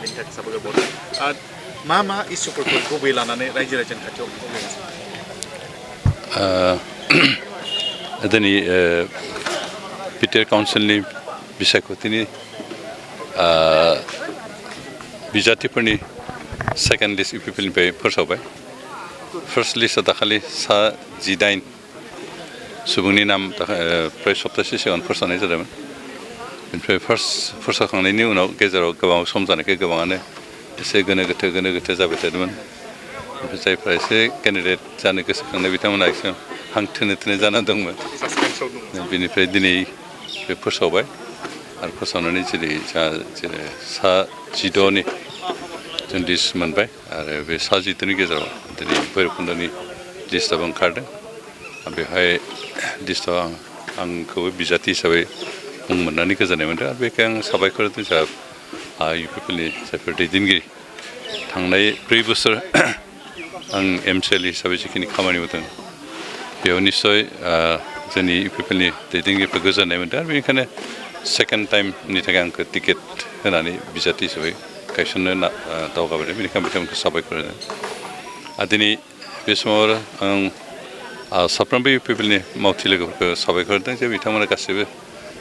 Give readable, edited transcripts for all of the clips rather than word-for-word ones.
बेनि थाखाय साबायखर बावदों मा इसुफोरखौ गुबै लानानै रायजो राजानि खाथियाव दिनै बिटिआर काउन्सिलनि बिसायख'थिनि बिजाथिफोरनि सेकेन्ड लिस्ट इउपिपिएलनिफ्राय फोसावबाय फार्स्ट लिस्टआ दाखालि सा 18 सुबुंनि नाम फ्राय सप्तासे सिगां फोसावनाय जादोंमोन बेनिफ्राय फार्स्ट फोसावखांनायनि उनाव गेजेराव गोबां सम जानायखाय गोबाङानो एसे गोनो गोथो जाबाय थादोंमोन ओमफ्राय जायफ्रा एसे केन्डिडेट जानो गोसोखांनाय बिथांमोना एसे हां थोनो जाना दंमोन बेनिफ्राय दिनै बे फोसावबाय आरो फोसावनानै जेरै सा 16नि जों लिस्ट मोनबाय आरो बे सा 16नि गेजेराव दिनै भैरबकुन्दनि लिस्टआबो ओंखारदों बेवहाय लिस्टआव आंखौबो बिजाथि हिसाबै मुं मोननानै गोजोननाय मोनदों आरो बेखाय आं साबायखर होदों जोंहा इउपिपिएलनि जायफोर दैदेनगिरि थांनाय 4 बोसोर आं एमसिएल हिसाबै जिखिनि खामानि मावदों बेयाव निस्सय जोंनि इउपिपिएलनि दैदेनगिरिफोर गोजोननाय मोनदों आरो बेनिखायनो सेकेन्ड टाइमनि थाखाय आंखौ टिकेट होनानै बिजाथि हिसाबै गायसननो दावगाबोदों बेनिखायनो बिथांमोनखौ साबायखर होदों आरो दिनै बे समाव आं साफ्रोमबो इउपिपिएलनि मावथि लोगोफोरखौ साबायखर होदों जे बिथांमोना गासैबो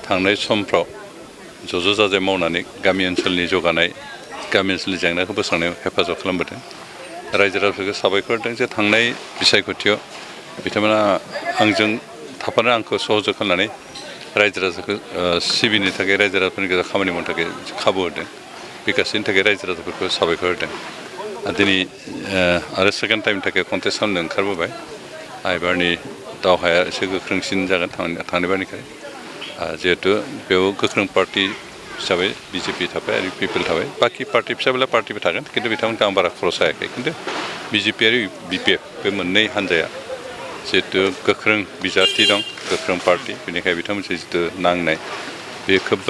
थांनाय समफ्राव ज' जाजाय मावनानै गामि ओनसोलनि जौगानाय गामि ओनसोलनि जेंनाखौ बोस्रांनायाव हेफाजाब खालामबोदों रायजो राजाफोरखौ साबायखर होदों जे थांनाय बिसायख'थियाव बिथांमोना आंजों थाफानो आंखौ सहयोग खालामनानै रायजो राजाखौ सिबिनो थाखाय रायजो राजाफोरनि गेजेराव खामानि मावनो थाखाय खाबु होदों बे गासैनि थाखाय रायजो राजाफोरखौ साबायखर होदों दिनै आरो सेकेन्ड टाइमनि थाखाय कन्टेस्ट खालामनो ओंखारबोबाय एबारनि दावहाया एसे गोख्रोंसिन जागोन थांनाय बारनिफ्राय जिहेतु बेयाव गोख्रों पार्टि हिसाबै बिजेपि थाबाय आरो इउपिपिएल थाबाय बाखि पार्टि फिसा बेला पार्टिबो थागोन खिन्थु बिथांमोनखौ आं बारा खरस हायाखै खिन्थु बिजेपि आरो बिपिएफ बे मोननै हान्जाया जिहेतु गोख्रों बिजाथि दं गोख्रों पार्टि बेनिखायनो बिथांमोनजों जितु नांनाय बे खोब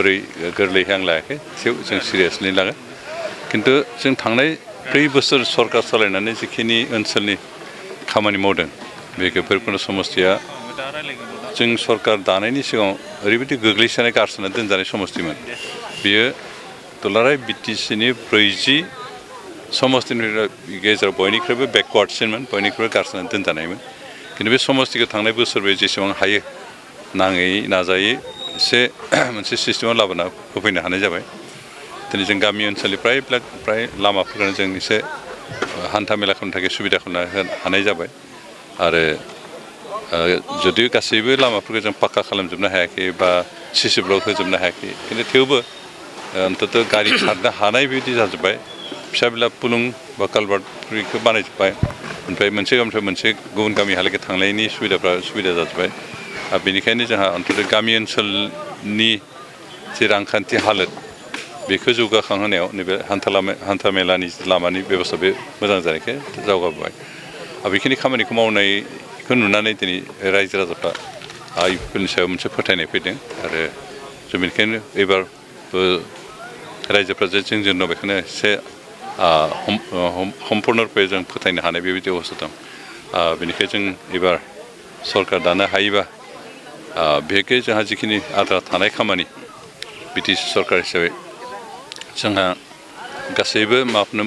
गोरलैयै आं लायाखै थेव जों सिरियासलि लागोन खिन्थु जों थांनाय 4 बोसोर सरकार सालायनानै जिखिनि ओनसोलनि खामानि मावदों बे भैरबकुन्द समस्तिया जों सरकार दानायनि सिगाङाव ओरैबायदि गोग्लैसोनाय गारसोना दोनजानाय समस्तिमोन बेयो दुलाराय बिटिसिनि 40 समस्तिनि गेजेराव बयनिख्रुइबो बेकवार्डसिनमोन बयनिख्रुइबो गारसोनानै दोनजानायमोन खिन्थु बे समस्तिखौ थांनाय बोसोरबो जेसेबां हायो नाङै नाजायै एसे मोनसे सिस्टेमाव लाबोना होफैनो हानाय जाबाय दिनै जों गामि ओनसोलनि प्राय लामाफोरखौनो जों एसे हान्था मेला खालामनो थाखाय सुबिदा खालामनो हानाय जाबाय आरो जुदि गासैबो लामाफोरखौ जों पाक्का खालामजोबनो हायाखै बा सिसि ब्लक होजोबनो हायाखै खिन्थु थेवबो अन्तत' गारि खारनो हानाय बिदि जाजोब्बाय फिसा बिला पुलुं बा कालभार्टफोरखौ बानायजोब्बाय ओमफ्राय मोनसे गामिनिफ्राय मोनसे गुबुन गामिहालागै थांनायनि सुबिदा जाजोब्बाय आरो बेनिखायनो जोंहा अन्तत' गामि ओनसोलनि जे रांखान्थि हालोद बेखौ जौगाखांहोनायाव नैबे हान्था मेलानि लामानि बेबस्था बे मोजां जानायखाय जौगाबोबाय आरो बेखिनि खामानिखौ मावनायखौ नुनानै दिनै रायजो राजाफ्रा इउपिपिएलनि सायाव मोनसे फोथायनाय फैदों आरो जों बेनिखायनो एबारबो रायजोफ्रा जे जोंनाव बेखौनो एसे सम्पुर्ण रुपे जों फोथायनो हानाय बेबायदि अबस्था दं बेनिखायनो जों एबार सरकार दानो हायोबा बेखै जोंहा जिखिनि आद्रा थानाय खामानि बिटिसि सरकार हिसाबै जोंहा गासैबो माबाफोरनो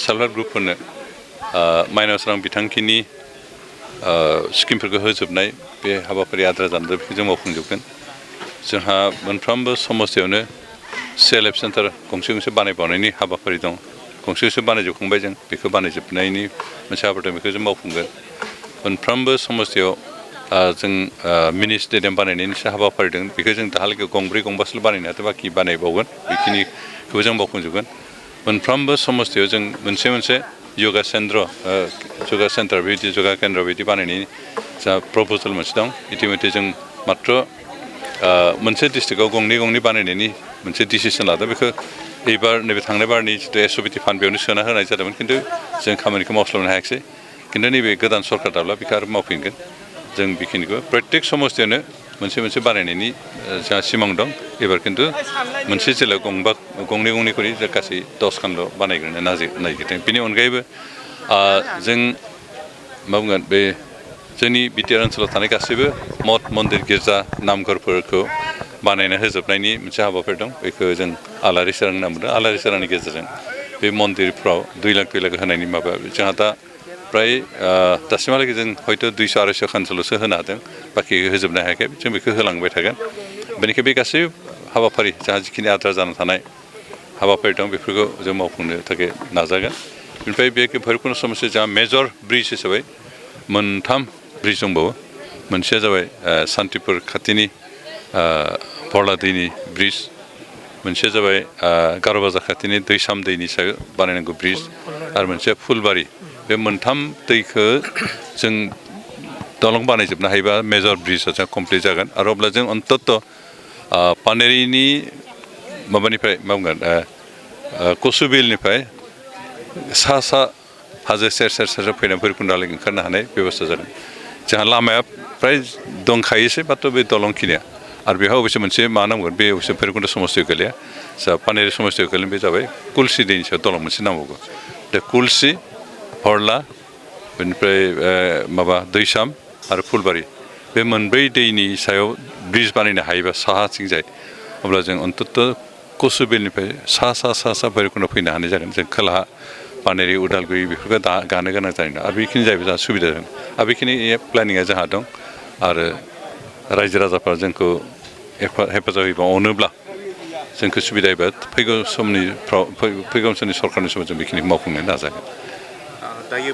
सेल्फ हेल्प ग्रुपफोरनो माइनास रां बिथांखिनि स्किमफोरखौ होजोबनाय बे हाबाफारि आद्रा जानाय बेखौ जों मावफुंजोबगोन जोंहा मोनफ्रोमबो समस्तियावनो सेल्फ हेल्प सेन्टार गंसे बानायबावनायनि हाबाफारि दं गंसे बानायजोबखांबाय जों बेखौ बानायजोबनायनि मोनसे हाबा दं बेखौ जों मावफुंगोन मोनफ्रोमबो समस्तियाव जों मिनि स्टेडियाम बानायनायनि हाबाफारि दं बेखौ जों दाहालागै गंब्रै गंबासोल' बानायनो हादों बाखि बानायबावगोन बेखिनिखौबो जों मावफुंजोबगोन मोनफ्रोमबो समस्तियाव जों मोनसे यगा सेन्टार बिदि यगा केन्द्र बिदि बानायनायनि जा प्रप'जेल मोनसे दं इतिमध्य जों मात्र मोनसे डिस्ट्रिक्टआव गंनै बानायनायनि मोनसे डिसिसन लादों बेखौ एबार नैबे थांनाय बारनि जितु एसअबिटि फान्ड बेयावनो सोना होनाय जादोंमोन खिन्थु जों खामानिखौ मावस्लाबनो हायाखिसै खिन्थु नैबे गोदान सरकार दाब्ला बेखौ आरो मावफिनगोन जों बेखिनिखौ प्रत्येक समस्तियावनो मोनसे बानायनायनि जोंहा सिमां दं एबार खिन्थु मोनसे जिल्लायाव गंनै खरि गासै 10 खानल' बानायग्रोनो नागिरदों बेनि अनगायैबो जों मा बुंगोन बे जोंनि बिटिआर ओनसोलाव थानाय गासैबो मठ मन्दिर गिर्जा नामघरफोरखौ बानायना होजोबनायनि मोनसे हाबाफारि दं बेखौ जों आलारि सोरां होनना बुंदों आलारि सोरांनि गेजेरजों बे मन्दिरफ्राव 2 लाख होनायनि माबा जोंहा दा प्राय दासिमहालागै जों हयथ' 200-250 खानसोल'सो होनो हादों बाखि होजोबनो हायाखै जों बेखौ होलांबाय थागोन बेनिखायनो बे गासै हाबाफारि जोंहा जिखिनि आद्रा जाना थानाय हाबाफारि दं बेफोरखौ जों मावफुंनो थाखाय नाजागोन बेनिफ्राय बे भैरबकुन्द समस्या जोंहा मेजर ब्रिज हिसाबै 3 ब्रिज दंबावो मोनसेया जाबाय सान्तिपुर खाथिनि भरला दैनि ब्रिज मोनसेया जाबाय गार' बाजार खाथिनि दैसाम दैनि सायाव बानायनांगौ ब्रिज आरो मोनसेया फुलबारि बे 3 दैखौ जों दलं बानायजोबनो हायोबा मेजर ब्रिजआ जोंहा कमप्लिट जागोन आरो अब्ला जों अन्तत' पानेरिनि माबानिफ्राय मा बुंगोन कसुबिलनिफ्राय सा हाजो सेर फैनानै भैरबकुन्दहालागै ओंखारनो हानाय बेबस्था जादों जोंहा लामाया प्राय दंखायोसै माथ्र' बे दलंखिनिया आरो बेवहाय अबयसे मोनसे मा नांगोन बे अबयसे भैरबकुन्द समस्तियाव गोलैया जा पानेरि समस्तियाव गोलैयो बे जाबाय कुलसि दैनि सायाव दलं मोनसे नांबावगौ दा कुलसि हरला बेनिफ्राय माबा दैसाम आरो फुलबारि बे मोनब्रै दैनि सायाव ब्रिज बानायनो हायोबा साहाथिंजाय अब्ला जों अन्तत' कसुबिलनिफ्राय सा भैरबकुन्दआव फैनो हानाय जागोन जों खोलाहा पानेरि उदालगुरि बेफोरखौ गानो गोनां जानाय नङा आरो बेखिनि जाहैबाय जोंहा सुबिदा जागोन आरो बेखिनि प्लेनिंआ जोंहा दं आरो रायजो राजाफ्रा जोंखौ हेफाजाब होयोबा अनोब्ला जोंखौ सुबिदा होयोबा फैगौ समनि सरकारनि समाव जों बेखिनिखौ मावफुंनो नाजागोन दायो